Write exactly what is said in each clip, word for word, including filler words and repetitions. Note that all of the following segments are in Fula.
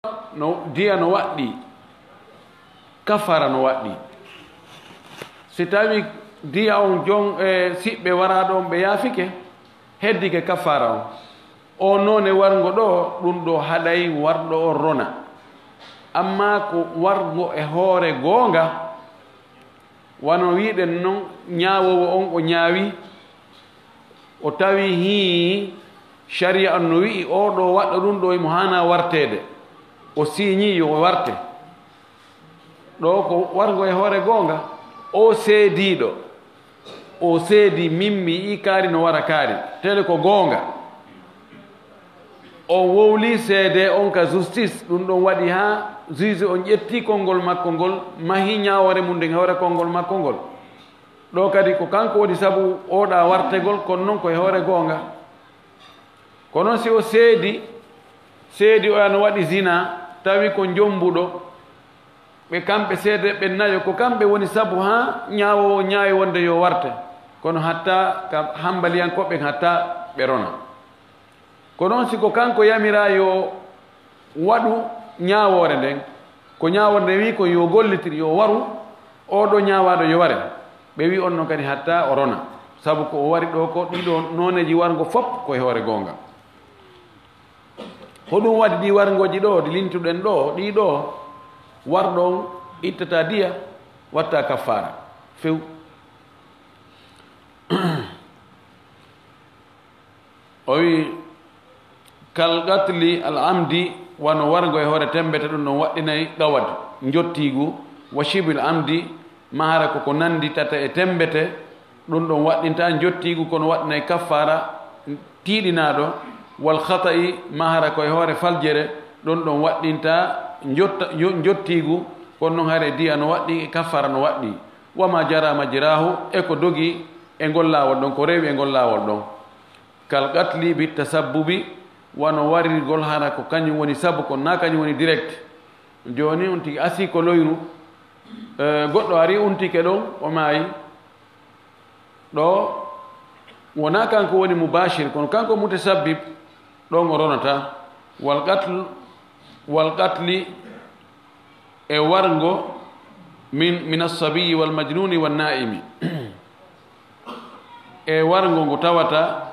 No diya no waɗɗi, kafara no waɗɗi. Si tawi diya on jon e siɓɓe waraaɗo on ɓe yaafike, heddike kafara on. O noone warngo ɗo, ɗum ɗo haɗay warɗo on rona. Amma ko warngo e hoore goonga, wano wi'ɗen non, ñaawoowo on o ñaawi, o tawi hii shari'a on no wi'i oo ɗo waɗɗo ɗum ɗo, imo haana warteede, o siiñi yo o warte. Ɗo ko warngo e hoore goonga. O seediiɗo, o seedi min mi yi'i kaari no wara kaari, tele ko goonga. O wowli seede on ka justice, ɗum ɗon waɗi haa juge on ƴetti konngol makko ngol, mahi ñaawoore mum nden e hoore konngol makko ngol. Ɗo kadi ko kanko woni sabu oɗa wartegol, kono non ko e hoore goonga. Kono si o seedi, seedi oya no waɗi zina, tawi ko njombuɗo, ɓe kamɓe seede ɓen nayo, ko kamɓe woni sabu haa ñaawoowo ñaawi wonde yo warte. Kono hatta ka hambaliyankooɓe hatta ɓe rona. Ko noon si ko kanko yamiraa yo waɗu ñaawoore nden, ko ñaawoore nden wi'i ko yo gollitir, yo waru, oo ɗo ñaawaaɗo yo ware. Ɓe wi'i on non kadi hatta o rona. Sabu ko o wari ɗo ko ɗiɗo nooneeji warngo fop ko e hoore goonga. Hoɗum waɗi ɗi warngooji ɗo, ɗi lintuɗen ɗo, ɗi ɗo, warɗo on ittata diya, watta kaffaara. Few. O wi'i, kal qatli al amdi, wano warngo e hoore tembete, ɗum ɗon waɗɗinay qawad, njottiigu, wa shibil amdi, maa hara ko ko nannditata e tembete, ɗum ɗon waɗɗinta njottiigu, kono waɗɗinay kaffaara tiiɗinaaɗo, wal khata'i, maa hara ko e hoore faljere, ɗum ɗon waɗɗinta njotta-, njo-, njottiigu, kono non hare diya no waɗɗi, kaffaara no waɗɗi. Wa ma jara majrahu, e ko dogi e ngol laawol ɗon, ko rewi e ngol laawol ɗon. Kal qatli bi tasabbubi, wano warirgol hara ko kañum woni sabu, kono na kañum woni direct. Jooni on tigi asii ko loyru, eh, goɗɗo ari untike ɗon, o maayi. Ɗo wona kanko woni mubashir, kono kanko mutasabbib, ɗon o ronata. Wal qatl, wal qatli, e warngo min, min assabiyi wal majnuni wan naimi. E warngo ngo tawata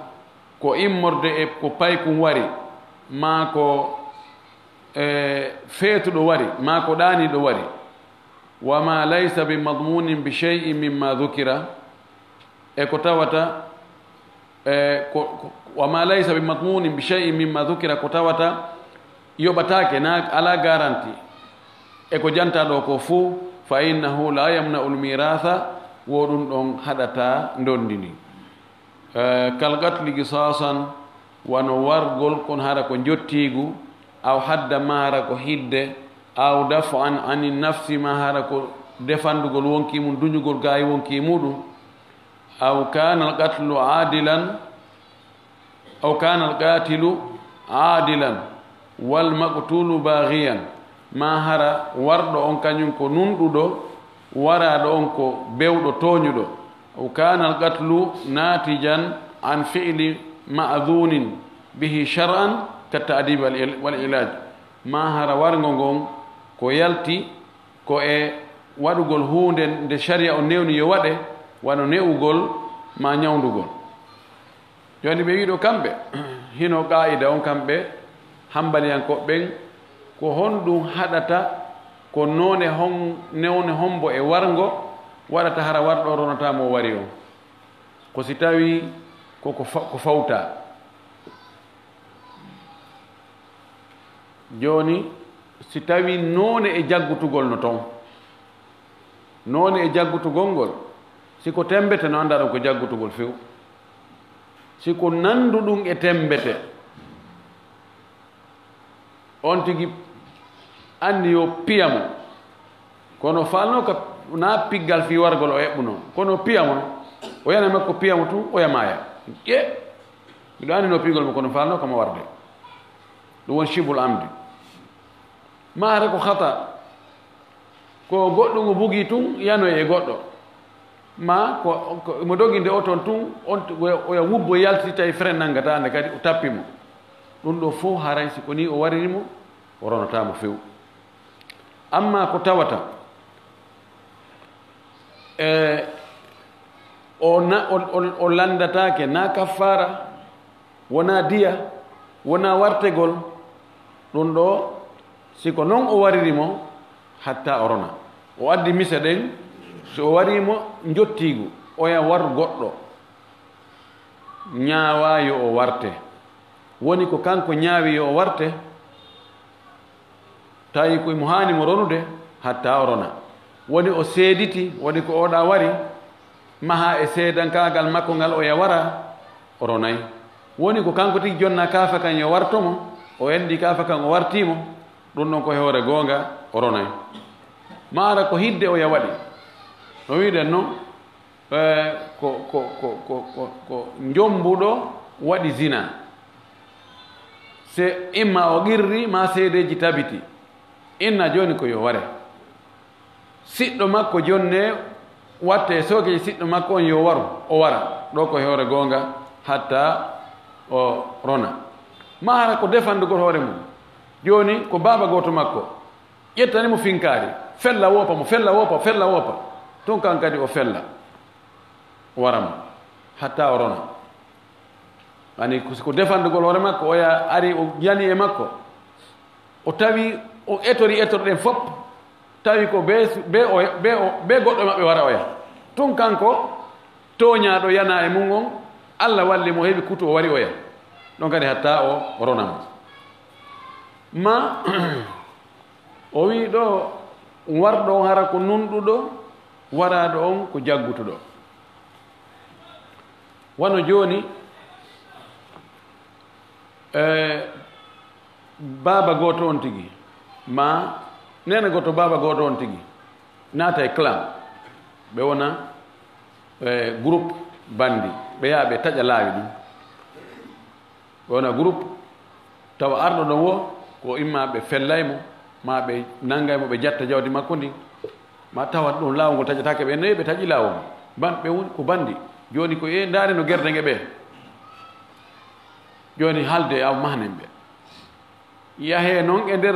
ko immorde e ko paykun wari, maa ko, e, feetuɗo wari, maa ko ɗaaniiɗo wari. Wa ma laysa bi madmunin bi shay'in mimma dhukira, e ko tawata, e, ko, ko, wa ma laysa bi madmunin bi shay'in mimma dhukira, ko tawata yoɓataake, na ala garanti, e ko janta ɗo ko fuu, fa innahu la yamna'ul miratha, wo ɗum ɗon haɗata ndondi ndi. Eh, kal qatli qisasan, wano wargol kon hara ko njottiigu, aw hadda ma hara ko hidde, aw daf'an ani nafsi ma hara ko defandugol wonki mum, duñugol gaayi wonki muɗum, aw kana al qatlu adilan, aw kana al qatilu adilan, wal maqtulu baghiyan, ma hara warɗo on kañum ko nunɗuɗo, waraaɗo on ko bewɗo tooñuɗo. Aw kana al qatlu natijan an fi'li ma'dhunin bihi shar'an ka ta'dib wal il-, wal ilaj. Ma hara warngo ngon ko yalti ko e waɗugol huunde nde sharia on newni yo waɗe, wano ne'ugol ma ñawndugol. Jooni ɓe wiɗo kamɓe, hino qaa'ida on kamɓe hambaliyankooɓe ɓen, ko honɗum haɗata, ko noone hon-, newne hombo e warngo waɗata hara warɗo ronata mo wari on? Ko si tawi ko, ko fa-, ko fawta. Jooni, si tawi noone e jaggutugol no ton, noone e jaggutugol ngol, si ko tembete no annda ɗon ko jaggutugol few. Si ko nanduɗum e tembete, on tigi anni yo piya mo. Kono falno ka na piggal fi wargol o eɓɓuno. Kono piya mo, o yana makko piya mo tun, o yamaya. Ƴe, miɗo anndi no pigol mo, kono falno kama warde. Ɗum woni shibul amdi. Ma hara ko khata, ko goɗɗo ngo bugi tun yanoy e goɗɗo. Ma ko, ko mo doginde o ton tun, on, oya, oya wubbo yalti tawi frein nangata nde kadi o tappi mo. Ɗum ɗo fof haray si ko ni o wariri mo, O ronataa mo few. Amma ko tawata, e, o na-, o, o, o lanndataake na kaffaara, wonaa diya, wonaa wartegol, ɗum ɗo, si ko noon o wariri mo, hatta o rona. O addi mise ɗen, so o warii mo njottiigu, oya war goɗɗo, ñaawaa yo o warte. Woni ko kanko ñaawi yo o warte, tawi ko mo haani mo ronude, hatta o rona. Woni o seediti, woni ko oɗa wari, maha e seedankaagal makko ngal oya wara, o ronay. Woni ko kanko tigi jonna kaafa kan yo warto mo, o enndi kaafa kan o wartii mo, ɗum ɗon ko e hoore goonga, o ronay. Maara ko hidde oya waɗi. No wiɗen non, e, ko, ko, ko, ko, ko, ko njombuɗo waɗi zina. Se imma o qirri, ma seedeeji tabiti. Inna jooni ko yo ware. Siɗɗo makko jonne watte sookeji siɗɗo makko on yo waru, o wara. Ɗo ko e hoore goonga hatta o rona. Ma hara ko defandugol hoore mum. Jooni ko baaba gooto makko. Ƴettani mo finkaari. Fella woopa mo, fella woopa, fella woopa. Tun kan kadi o fella. O wara mo. Hatta o rona. Ani ko, ko defandugol hoore makko, oya ari o yani e makko. O tawi o etori etorɗen fop. Tawi ko be, be, o, be, o, be goɗɗo maɓɓe wara oya. Tun kanko, tooñaaɗo yana e mum on, Alla walli mo heɓi kutu o wari oya. Ɗon kadi hatta o, o rona mo. Ma, o wi ɗo, warɗo on hara ko nunɗuɗo, waraaɗo on ko jaggutuɗo. Wano jooni, e, baaba gooto on tigi, ma neene gooto baaba gooto on tigi, naata e clan, ɓe wona, e, groupe bandi, ɓe yaha ɓe taƴa laawi ɗum. Ɓe wona groupe, tawa arɗo ɗon wo, ko imma ɓe fellay mo, ma ɓe nangay mo, ɓe jatta jawdi makko ndin, ma tawa ɗum laawol ngol taƴataake ɓe, nayi ɓe taƴi laawol. Ban-, ɓe woni ko bandi. Jooni ko e ndaare no gerde nge ɓe. Jooni haalde e aw mahnen ɓe. Yahee noon e nder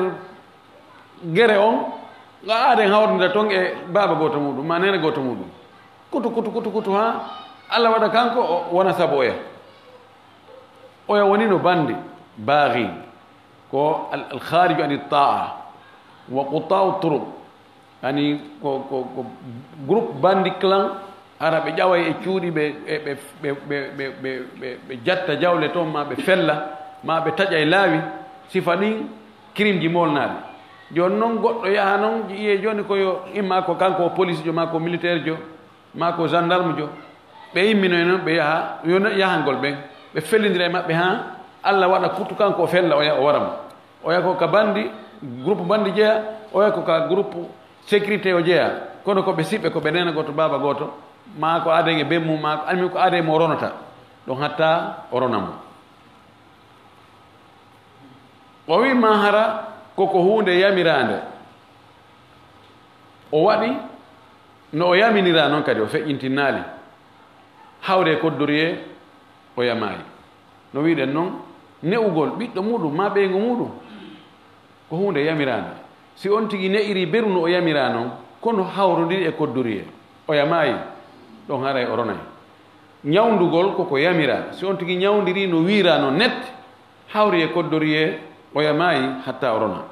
gere on, nga aaden hawrindira toon e baaba gooto muuɗum, ma neene gooto muuɗum. Kutu, kutu, kutu, kutu, haa Alla waɗa kanko o wona sabu oya. Oya woni no bandi, baaghi, ko al, al khariju ani ta'a, wa quta'u turuq. Yani ko, ko, ko groupe bandi clan, ara ɓe ƴaway e cuuɗi, ɓe, ɓe, ɓe jatta jawle toon, ma ɓe fella, ma ɓe taƴa e laawi, sifa ɗin crime ji molnaaɗi. Jooni noon goɗɗo yaha noon, yiye jooni ko yo imma ko kanko o police jo, ma ko militaire jo, ma ko gendarme jo, ɓe imminoy noon, ɓe yaha, yo no-, yahangol ɓen, ɓe fellindira e maɓɓe haa Alla waɗa kuttu kanko o fella, oya o wara mo. Oya ko ka bandi, groupe bandi jeya, oya ko ka groupe sécurité o jeya. Kono ko ɓe siɓɓe, ko ɓe neene gooto, baaba gooto, ma ko aaden e ben mum, ma ko almi ko aaden mo ronata. Ɗon hatta o rona mo. O wi ma hara koko huunde yamiraande. O waɗi no o yaminira noon kadi, o feƴƴintinnaali. Hawre koddoriye, o yamaayi. No wiɗen noon, ne'ugol ɓiɗɗo muuɗum ma ɓeyngu muuɗum, ko huunde yamiraande. Si on tigi ne'iri beru no o yamira noon, kono hawrondiri e koddoriye, o yamaayi, ɗon haray o ronay. Ñawndugol koko yamira. Si on tigi ñawndiri no wiira noon net, hawri e koddoriye, o yamaayi hatta o rona.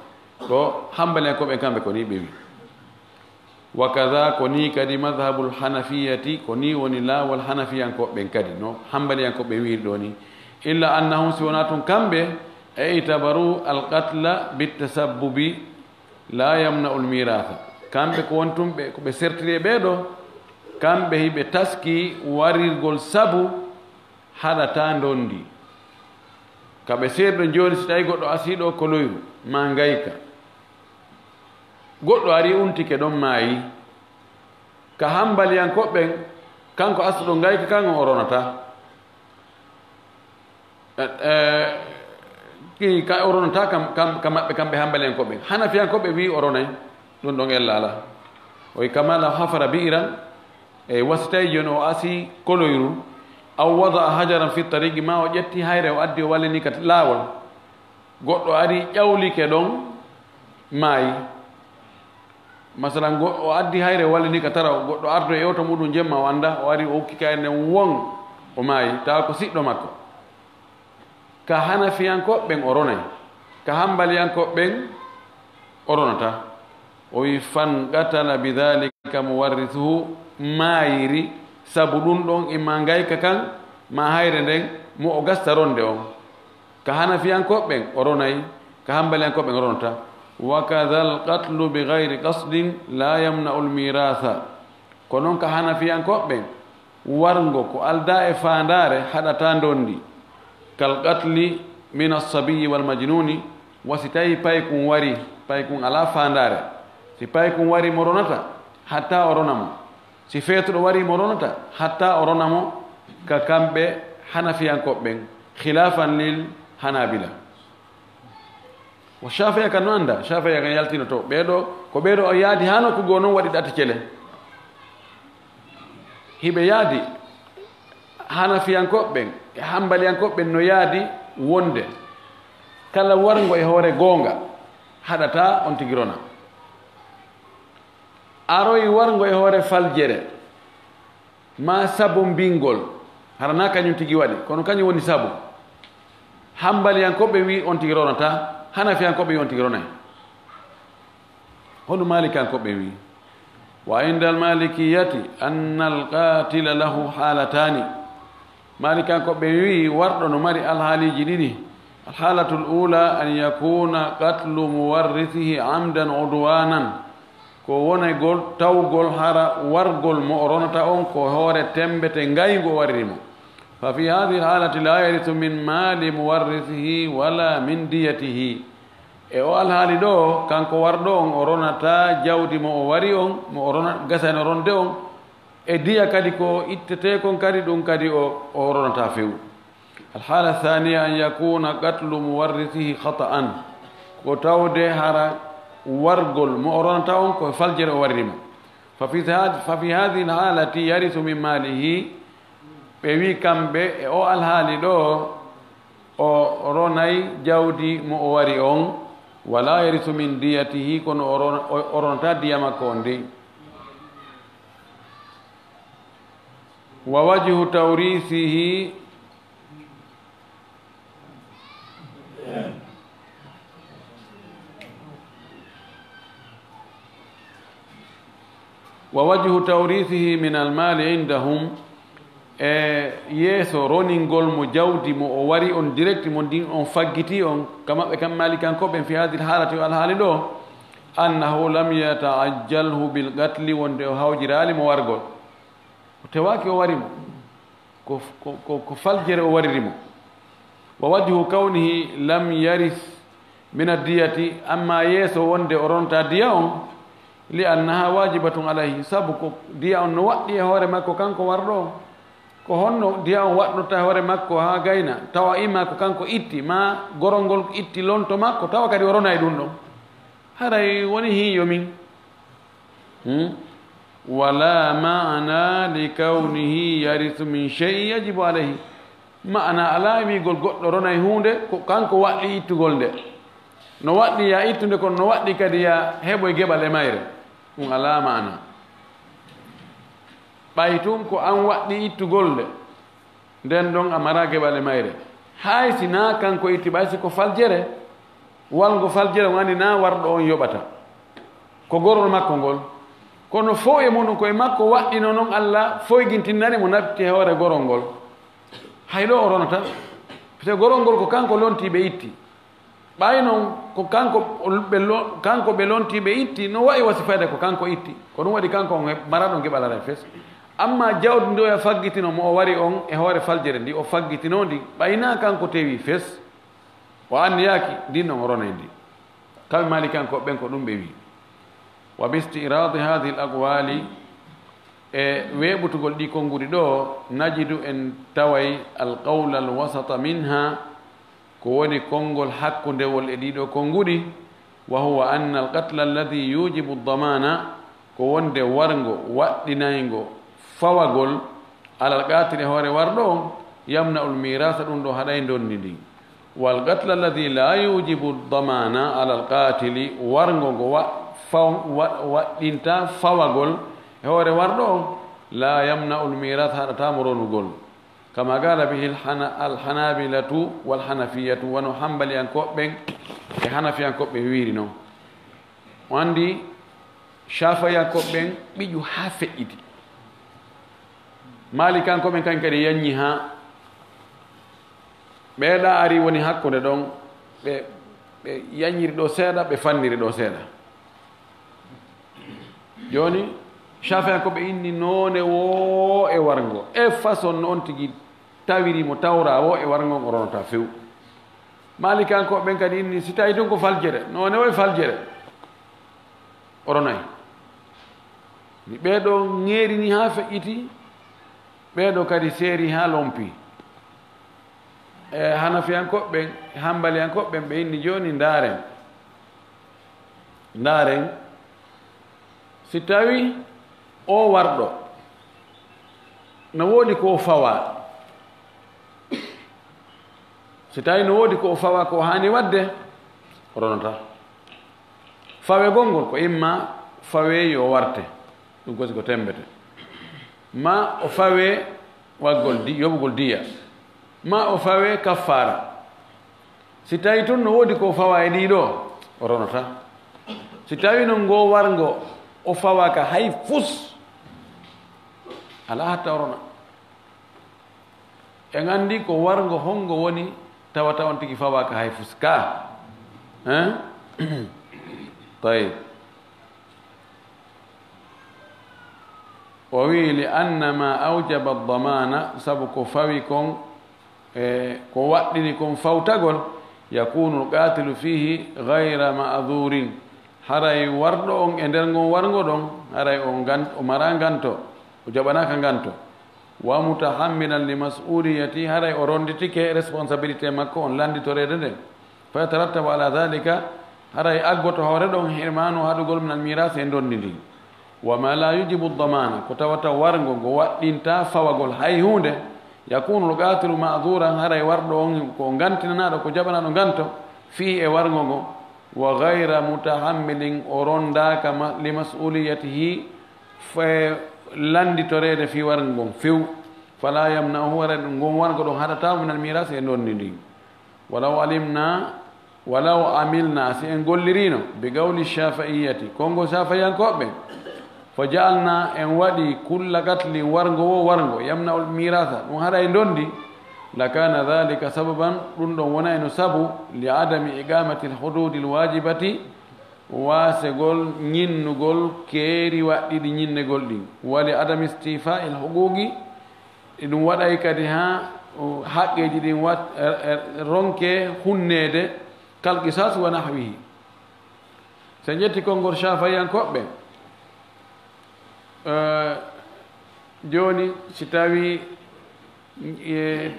Ɗo hambaliyankooɓe kamɓe ko ni ɓe wi. Wa kada, ko ni kadi madhhabul hanafiyati, ko ni woni laawol hanafiyankooɓe ɓen kadi, no hambaliyankooɓe wiiri ɗo ni. Illa annahum, si wonaa tun kamɓe, i'tabaru al qatla bit tasabbubi la yamna'ul miratha. Kamɓe ko won tun ɓe, ko ɓe sertiri e ɓee ɗo, kamɓe hiɓe taski warirgol sabu haɗata ndondi. Ka ɓe seeɗi ɗon jooni, si tawi goɗɗo asii ɗo koloyru, ma ngayka, goɗɗo ari untike ɗon maayi, ka hambaliyankooɓe ɓen, kanko astuɗo ngayka kan o ronata. E, e, ki ka o ronata kam, kam, ka maɓɓe kamɓe hambaliyankooɓe ɓen. Hanafiyankooɓe wi o ronay, ɗum ɗon ella alaa. O wi kama law hafara bi'ran, e, wasi tawi jooni o asii koloyru, aw wada'a hajaran fi tariqi, ma o ƴetti hayre o addi o wallini ka laawol. Goɗɗo ari ƴawlike ɗon, maayi. Masalan, go-, o addi hayre o wallini ka tara, goɗɗo ardo e oto muɗum jemma, o annda, o ari, o ukki kayre nden, won, o maayi, tawa ko siɗɗo makko. Ka Hanafiyankooɓe ɓen o ronay, ka Hambaliyankooɓe ɓen o ronata. O wi, "Fan qatala bi dhalika muwarrithuhu", maayiri sabu ɗum ɗon, imma ngayka kan, ma hayre nden, mo o gasta ronde on. Ka Hanafiyankooɓe ɓen o ronay, ka Hambaliyankooɓe ɓen o ronata. "Wa kadhal qatlu bi ghayri qasdin la yamna'ul miratha." Ko non ka Hanafiyankooɓe ɓen, warngo ko aldaa e faandaare haɗataa ndondi. "Kal qatli min as-sabiyyi wal majnuni", wa si tawi paykun wari, paykun alaa faandaare. Si paykun wari mo ronata, hatta o rona mo. Si feetuɗo wari mo ronata, hatta o rona mo, ka kamɓe Hanafiyankooɓe ɓen, khilafan lil Hanabila. Wo Shafi'i kan no annda, Shafi'i kan yaltino to. Ɓeeɗo, ko ɓeeɗo o yaadi haa nokku goo non waɗi ɗati cele. Hiɓe yaadi, Hanafiyankooɓe ɓen e Hambaliyankooɓe ɓen no yaadi wonde kala warngo e hoore goonga haɗataa on tigi rona. Aroyi warngo e hoore faljere, ma sabu mbingol, hara na kañum tigi waɗi, kono kañum woni sabu. Hambaliyankooɓe wi on tigi ronata, Hanafiyankooɓe wi on tigi ronay. Hono Malikankoɓe wi, "Wa indal malikiyati annal qatila lahu halatani." Malikankoɓe wi warɗo no mari alhaaliji ɗiɗi. Alhalatul ula an yakuna qatlu muwarrithihi amdan udwanan. Ko wonegol tawgol hara wargol mo o ronata on ko hoore tembete ngaygu o wariri mo. Fa fi hadhihi alhalati la yarithu min mali muwarrithihi wala min diyatihi. E o alhaali ɗo, kanko warɗo on, o ronata jawdi mo o wari on, mo o rona-, gasano ronde on, e diya kadi ko ittetee kon kadi, ɗum kadi o, o ronata few. Alhala thaniya an yakuna qatlu muwarrithihi khata'an, ko tawde hara wargol mo o ronata on ko faljere o warri mo. Fa fi had-, fa fi hadhihi alhalati yarithu min malihi, ɓe wi kamɓe e o alhaali ɗo, o ronay jawdi mo o wari on, wala yarisu min diyatihi, kono o ron-, o, o ronata diya makko on ndin. Wa wajhu tawrisihi, wa wajhu tawrisihi min almali indahum, e yeeso roningol mo jawdi mo o wari on direct mo ndin on faggiti on, ka maɓɓe kam Malikankoɓe fi hadil halati o alhaali ɗo, annahu lam yataajjalhu bil qatli, wonde o hawjiraali mo wargol. O tewaaki o wari mo. Ko, ko, ko, ko faljere o wariri mo. Wa wajhu kawnihi lam yaris min addiyati, amma yeeso wonde o ronta diya on, li annaha wajibatun alayhi, sabu ko diya on no waɗɗi e hoore makko kanko warɗo on. Ko honno diya on waɗnorta e hoore makko haa gayna, tawa ima ko kanko itti, ma gorol ngol itti lonto makko, tawa kadi o ronay ɗum ɗon? Haray woni hiyo min. Hmm? Wala ma'ana li kawnihi yarisu min shay'in yajibu alayhi. Ma'ana alaa e wi'gol goɗɗo ronay huunde, ko kanko waɗɗi ittugol nde. No waɗɗi ya ittunde, kono no waɗɗi kadi ya heɓoy geɓal e mayre. Ɗum alaa ma'ana. Ɓay tun ko an waɗɗi ittugol nde, nden ɗon a mara geɓal e mayre. Hay si naa kanko itti, ɓay si ko faljere, walngo faljere on anndi naa warɗo on yoɓata. Ko gorol makko ngol. Kono fow e muɗum ko e makko waɗɗino non Alla foygintinnani mo natti e hoore gorol ngol. Hay ɗo o ronata. Parce que gorol ngol ko kanko lonti ɓe itti. Ɓay non ko kanko ɓe lo-, kanko ɓe lonti ɓe itti, no wa'i wasi fayda ko kanko itti. Ko ɗum waɗi kanko on he-, maraɗo geɓal aray fes. Amma jawdi ndi o faggitino mo o wari on e hoore faljere ndi o faggitino ndi, ɓay naa kanko tewi fes. O anniyaaki ndin non o ronay ndi. Kamɓe Malikankoɓe ɓen ko ɗum ɓe wi. Wa bi isti'radi hadhihi al aqwali, e weeɓutugol ɗi konguɗi ɗo, najidu en taway al qawla al wasata minha, ko woni konngol hakkundewol e ɗiɗo konnguɗi, wa huwa anna al-qatla alladhi yujibu ad-damana, ko wonde warngo waɗɗinayngo fawagol, ala al-qatil, e hoore warɗo on, yamna'u al-mirasa, ɗum ɗo haɗay ndondi ndin. والقتل الذي لا يوجب الضمان على القاتل, warngo ngo wa-, faw-, wa-, waɗɗinta fawagol e hoore warɗo on, لا يمنع الميراث, haɗataa mo ronugol. كما قال به الحنا-, الحنابلة والحنفية, wano Hanbaliyankooɓe ɓen e Hanafiyankooɓe ɓen wiiri non. O anndi Shafiyankooɓe ɓen ɓiƴu haa feƴƴiti. Malikankooɓe ɓen kañ kadi yaññi haa ɓee ɗa ari woni hakkunde ɗon, ɓe, ɓe yaññiri ɗo seeɗa, ɓe fanniri ɗo seeɗa. Jooni, Shafiyankooɓe inni noone woo e warngo, e façon no on tigi tawiri mo tawra woo e warngo, o ronata few. Malikankooɓe ɓen kadi inni, si tawi tun ko faljere, noone woo e faljere, o ronay. Ni ɓee ɗoo ŋeerini haa feƴƴiti, ɓee ɗoo kadi seeri haa lompi. E Hanafiyankooɓe ɓen, e Hanbaliyankooɓe ɓen, ɓe inni jooni, ndaaren, ndaaren, si tawi oo warɗo no woodi ko o fawaa, si tawi no woodi ko o fawaa ko o haani waɗde, o ronataa. Fawegol ngol ko imma fawee yo o warte, ɗum ko si ko temmbete, ma o fawee waggol di-, yoɓugol diya, ma o fawee kaffaara. Si tawi tun no woodi ko o fawaa e ɗii ɗoo, o ronataa. Si tawi non ngoo warngo o fawaaka hay fus, alaa hatta o rona. En anndi ko warngo honngo woni tawata on tigi fawaaka hay fus ka. Hein? Tayib. O wi'i, لأن ما أوجب الضمان, sabu ko fawi kon, e ko waɗɗini kon fawtagol, يكون القاتل فيه غير معذور. Haray warɗo on e nder ngon warngo ɗon, haray o ngan-, o maraa nganto, o jaɓanaaka nganto. ومتحملا لمسؤوليته, haray o ronditike responsabilité makko on lannditoreede nden. فيترتب على ذلك, haray aggoto hoore ɗon, حرمانه, haɗugol, من الميراث, e ndondi ndin. وما لا يوجب الضمان, ko tawata warngo ngo waɗɗinta fawagol hay huunde, يكون القاتل معذورا, haray warɗo on ko ngantinanaaɗo, ko jaɓanaaɗo nganto, فيه, e warngo ngo, وغير متحمل, o rondaaka ma-, لمسؤوليته, fee lannditoreede fii warngo ngon few. فلا يمنعه, haray ɗum ngon warngo ɗon haɗataa mo, من الميراث, e ndondi ndin. ولو علمنا, ولو عملنا, si en golliriino, بقول الشافعية, konngol Shaafiyankooɓe, فجعلنا, en waɗi, كل قتل, warngo woo warngo, يمنع الميراث, ɗum haɗay ndondi, لكان ذلك سببا, ɗum ɗon wonayno sabu, لعدم إقامة الحدود الواجبة, waasegol ñinnugol keeri waɗɗiɗi ñinnegol ɗin, ولعدم استيفاء الحقوق, e ɗum waɗay kadi haa, o, haqqeeji ɗin wat-, e, e, ronke hunneede, كالقصاص ونحوه. So en ƴetti konngol Shaafiyankooɓe, e, jooni si tawi, e,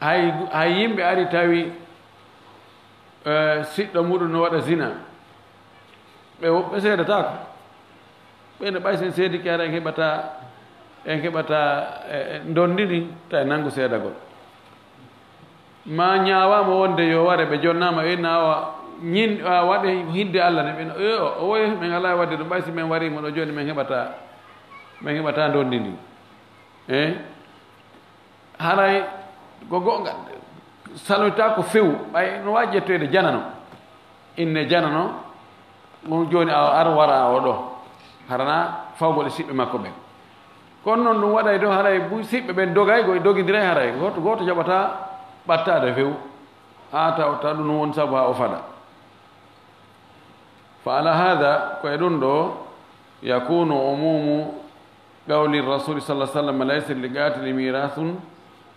hay, hay yimɓe ari tawi, e, siɗɗo muɗum no waɗa zina, ɓe woɓɓe seedataako. Ɓe no ɓay so en seedike, hara en heɓata, en heɓata, e, e, ndondi ndin, tawi nanngu seedagol. Ma ñaawaama wonde yo ware, ɓe jonnaama, ɓe inna awa, ñin, a waɗe hidde Alla ne, ɓe no, e, o, o woye, men alaa e waɗde ɗum, ɓay si men warii mo ɗo jooni, men heɓata, men heɓata ndondi ndin. E? Haray ko goonga, salmitaako few, ɓay no waawi ƴettoyde janano. Inne janano, ɗum jooni a ar wara o ɗo. Harana fawgol e siɓɓe makko ɓen. Kono noon ɗum waɗay ɗo, haray bu-, siɓɓe ɓen dogay, ko dogindiray haray. Gooto, gooto jaɓata ɓattaade few. Haa taw, taw ɗum won sabu haa o faɗa. Fa ala haada, ko e ɗum ɗo, yakunu umumu qawli Rasuli sallallahu alaihi wasallam, "Laysa lil qaatili miirasun",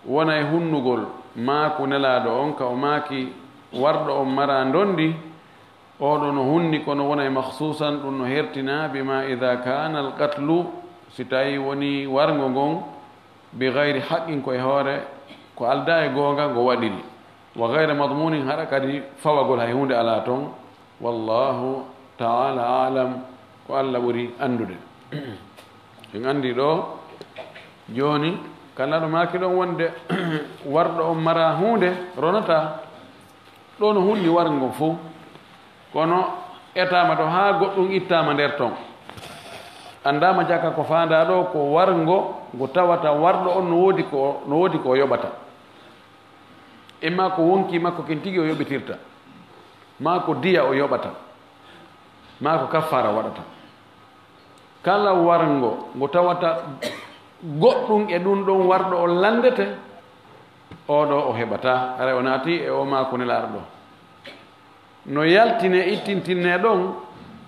wona e hunnugol maaku Nelaaɗo on, ka o maaki, "Warɗo on mara ndondi." Oɗo no hunni, kono wona e makhsuusan, ɗum no hertina, bima ida kana al qatlu, si tawi woni warngo ngon, bi gayri haqqin, ko e hoore ko aldaa e goonga ngo waɗiri, wa gayra madmunin, haɗa kadi fawagol hay huunde alaa toon. Wallahu taala alam, ko Allah ɓuri anndude. En anndi ɗo jooni, kala ɗo maaki ɗon wonde warɗo on mara huunde, ronata. Ɗo no hunni warngo fof, kono etaama ɗo haa goɗɗum ittaama nder ton. Anndaama jaka ko faandaa ɗo ko warngo ngo tawata warɗo on no woodi ko, no woodi ko o yoɓata. Imma ko wonkii makko kin tigi o yoɓitirta, maa ko diya o yoɓata, maa ko kaffaara waɗata. Kala warngo ngo tawata goɗɗum e ɗum ɗon warɗo on lanndete, oo ɗo o heɓataa, haray o naati e oo maaku Nelaaɗo ɗo. No yaltine ittintinne ɗon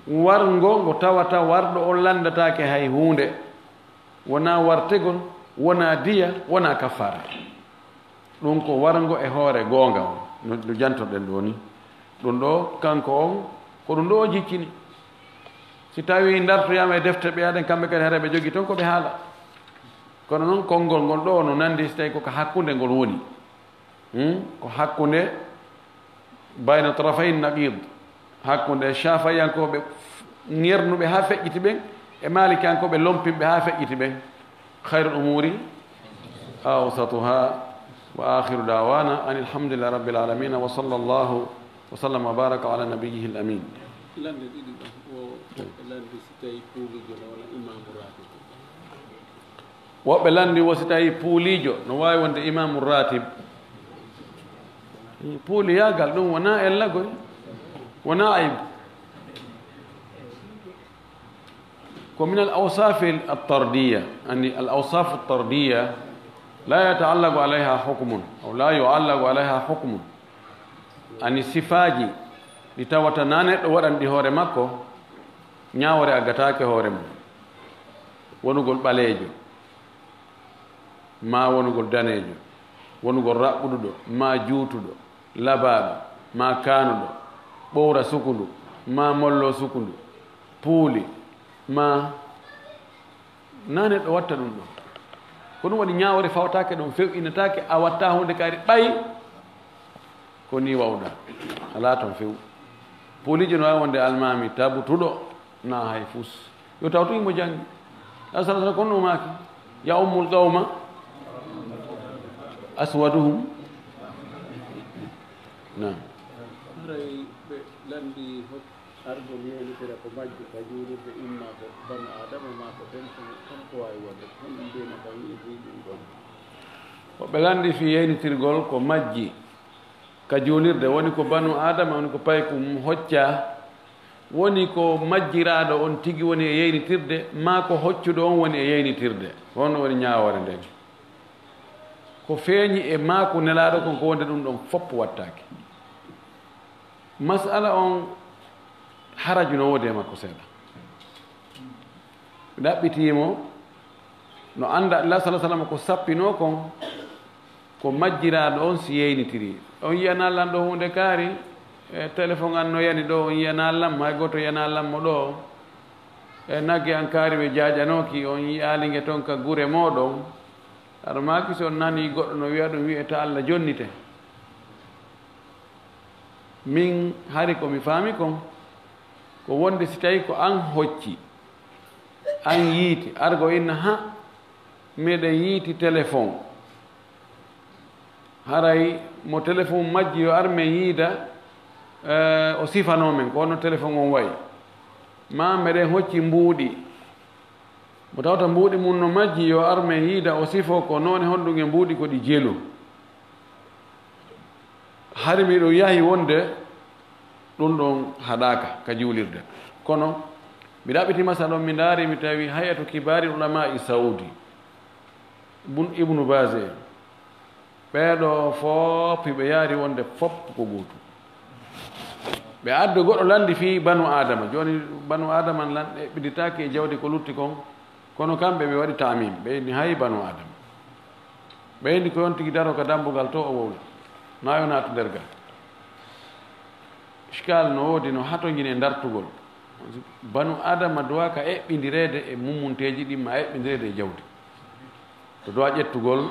warngo ngo tawata warɗo on lanndataake hay huunde, wonaa wartegol, wonaa diya, wonaa kaffaara. Ɗum ko warngo e hoore goonga on, no, no jantorɗen ɗo ni. Ɗum ɗo, kanko on, ko ɗum ɗo o jiccini. Si tawii ndartoyaama e defte ɓe aɗen, kamɓe kadi hara ɓe jogii toon ko ɓe haala. Kono noon, konngol ngol ɗo no nanndi si tawii ko ka hakkunde ngol woni. Hmm? Ko hakkunde bayna tarafay naqid, hakkunde Shaafiyankooɓe ŋernuɓe haa feƴƴiti ɓen e Maalikiyankooɓe lompinɓe haa feƴƴiti ɓen. Khayrul umuri awsatuha, wa akhiru da'wana anil hamdulillahi rabbil alamin, wa sallallahu wa sallam wa baraka ala nabiyyihi al amin. Lande ɗiɗi ɗon, o woɓɓe landi si tawi puulijo no wona imamu ratib. Woɓɓe landi wo si tawi puulijo no waawi wonde imamu ratib. Puuliyaagal ɗum wonaa ella goy, wonaa aybu. Ko min al awsafi al tardiya, yani al awsafu tardiya la yataallaqu alayha hukmun, aw la yuallaqu alayha hukmun. Yani sifaaji ɗi tawata na neɗɗo waɗan ɗi hoore makko, ñaawore aggataake hoore mum. Wonugol ɓaleejo, maa wonugol daneejo, wonugol raɓɓuɗuɗo, maa juutuɗo, labaaɗo, maa kaanuɗo, ɓowra sukundu, maa mollo sukundu, puuli, maa na neɗɗo watta ɗum ɗon. Ko ɗum waɗi ñaawore fawtaake ɗon, few'inataake, a watta huunde kaari ɓay ko ni wawɗa. Alaa toon few. Puuliijo no waawi wonde almaami tabutuɗo, na hay fus. Yo taw tun himo janngi. Alayhi salatu wasalam kono o maaki, "Ya ummul qawma aswaduhum." Naam. Haray ɓe lanndi hot-, argol yewnitira ko majji ka juulirde, imma ko banu Aadama, maa ko ɓen ko, ko waawi wonde. Honɗum mbiyata ka wi'i ɗum ɗon? Ko ɓe lanndi fii yeynitirgol ko majji ka juulirde, woni ko banu Aadama, woni ko paykum hoccaa, woni ko majjiraaɗo on tigi woni e yeynitirde, maa ko hoccuɗo on woni e yeynitirde. Ko honno woni ñaawoore nden? Ko feeñi e maaku Nelaaɗo kon ko wonde ɗum ɗon fof wattaake. Mas'ala on haraju no woodi e makko seeɗa. Ɓe ɗaɓɓitii mo, no annda Allah sallallahu alaihi wasallam ko sappinoo kon, ko majjiraaɗo on si yeynitirii. On yi'anaa lan ɗo huunde kaari, e téléphone an no yani ɗo, on yi'anaa lan mo, hay gooto yi'anaa lan mo ɗo. E nagge an kaari ɓe jaaƴanooki, on yi'aali nge ton ka gure mooɗon. Aɗa maaki si on nanii goɗɗo no wi'a ɗum wi'e ta Allah jonnite. Min hari ko mi faami kon, ko wonde si tawi ko an hocci, an yiiti, argo inna ha, miɗen yiiti téléphone. Haray mo téléphone majji yo ar men yiida, eh, o sifanoo men, ko honno téléphone on wayi. Ma meɗen hocci mbuuɗi. Mo tawta mbuuɗi mum no majji, yo ar men yiida o sifoo ko noone honɗum e mbuuɗi ko ɗi jelu. Hari miɗo yahi wonde ɗum ɗon haɗaaka ka juulirde. Kono mi ɗaɓɓiti masala on, mi ndaari, mi tawi Hay'atu Kibaari Ulama i Saudi, Bun Ibnu Baz en, ɓeeɗo fof hiɓe yaari wonde fof ko gootum. Ɓe addi goɗɗo lanndi fii banu Aadama. Jooni banu Aadama lan eɓɓiditaake e jawdi ko lutti kon, kono kamɓe ɓe waɗi taamim, ɓe inni hay banu Aadama. Ɓe inni ko yon tigi daro ka dambugal to o wowla, na yo naatu nder gal. Iskal no woodi, no hatonjini e dartugol. Banu Aadama duwaa ka eɓɓindireede e mummunteeji ɗin, ma eɓɓindireede e jawdi. To duwaa ƴettugol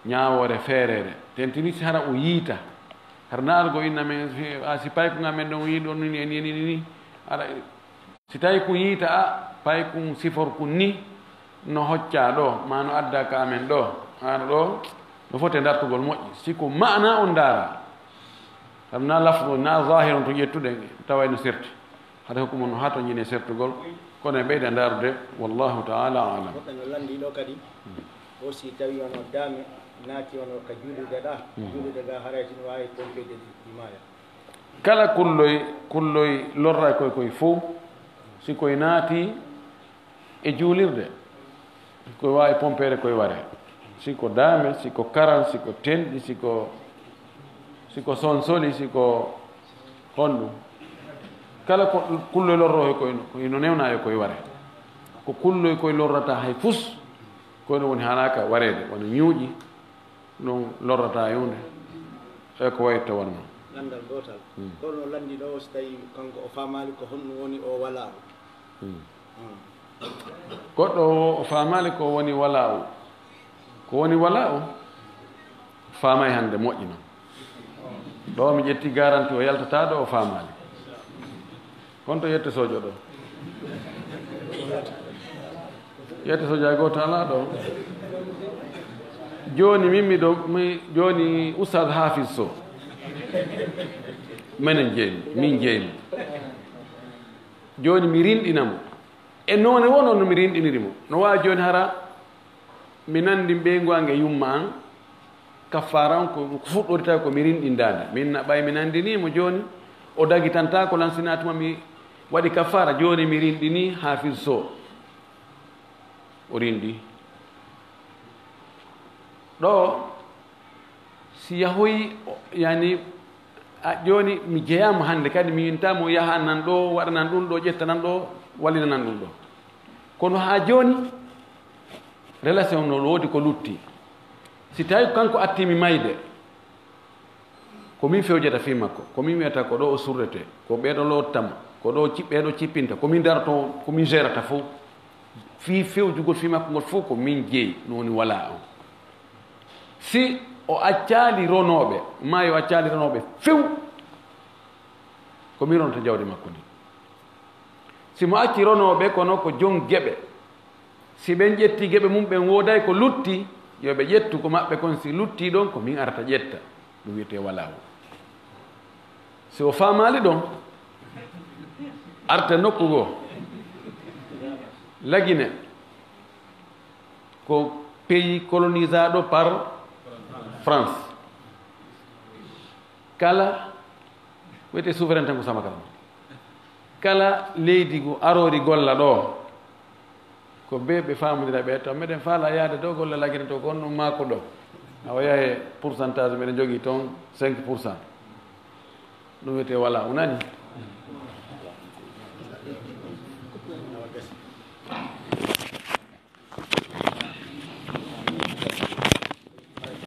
ñaawoore feereere. Tentini si hara o yiita. Hara na argo inna men, a si paykun amen ɗon yiiɗon ni, ni, ni, ni, ni. Hara si tawi kun yiita, a, paykun siforkun ni, no hoccaa ɗo, ma no addaa ka amen ɗo, hano ɗo, no foti e dartugol moƴƴi. Si ko maana on ndaara, Kam na lafdu, na zahir on to ƴettuɗen, tawa eno serti. Hade hukuma no haa to ñine sertugol, kono e ɓeyda ndaarude, wallahu ta'ala alam. Goɗɗo no lanndi ɗo kadi, o si tawi ono dame naati ono ka juulude ɗa, juulude ga haray tino waawi pompeede ɗi, ɗi maaya. Kala kulloy, kulloy lorra koy koy fow, si koy naati e juulirde, koy waawi pompeede koy ware. Si ko dame, si ko karan, si ko tenɗi, si ko, si ko sonsoli, si ko honɗum. Kala ko kulloy lorro he koy no, ino newna yo koy ware. Ko kulloy koy lorrata hay fus, koy no woni haanaka wareede, wano ñuuƴi, ɗum lorrata e huunde, e ko wayi to wonno. Lanndal gootal. Hmm. Kono lanndi ɗo, so tawi kanko o faamaali ko honɗum woni o walaa o. Hmm. Hmm. Goɗɗo o, o faamaali ko woni walaa o. Ko woni walaa o? Faamay hannde moƴƴi noon. Ɗo mi ƴetti garanti o yaltataa ɗo o faamaali. Honto yette sojo ɗo? Yette sojo hay gooto alaa ɗo. Jooni min miɗo, mi, jooni Oustaz Hafiz Sow. Menen jeyi, min jeyi. Jooni mi rinɗina mo. E noone wonoo no mi rinɗiniri mo. No waawi jooni hara mi nanndi ɓeyngu an e yumma an, kaffaara on ko, ko fuɗɗori tawi ko mi rinɗindaande. Min na ɓay mi nanndinii mo jooni, o dagitantaako lan sinaa tuma mi waɗi kaffaara. Jooni mi rinɗinii Hafiz Sow. O rinɗi. Ɗo, si yahoyi, o, yani, a, jooni mi jeyaama hannde, kadi mi winta mo yaha nan ɗo, waɗa nan ɗum ɗo, ƴetta nan ɗo, wallina nan ɗum ɗo. Kono haa jooni, relation no woodi ko lutti. Si tawi ko kanko atti mi mayde, ko min fewjata fii makko, ko min wiyata ko ɗo o surrete, ko ɓeeɗo loottamo, ko ɗo ci-, ɓeeɗo cippinta, ko min daroto, ko min gérata fof. Fii fewjugol fii makko ngol fof ko min jeyi, no woni walaa on. Si o accaali ronooɓe, maa yo accaali ronooɓe few, ko min ronata jawdi makko ndi. Si mo acci ronooɓe, kono ko jon geɓe, si ɓen ƴetti geɓe mum, ɓen wooday ko lutti, yo ɓe ƴettu ko maɓɓe kon, si lutti ɗon, ko min arata ƴetta. Ɗum wiyetee walaa o. Si o faamaali ɗon, arte nokku goo. La Guinée ko pays colonisaaɗo par France. Kala, wiyetee souveraineté ko sama kala. Kala leydi ngu aroori golla ɗo, ko ɓe ɓe faamodira ɓe, to meɗen faala yaade ɗo golla La Guinée to, ko on ɗum maako ɗo. Awa yahe pourcentage meɗen jogii toon cinq pour cent. Ɗum wiyetee walaa, o nani?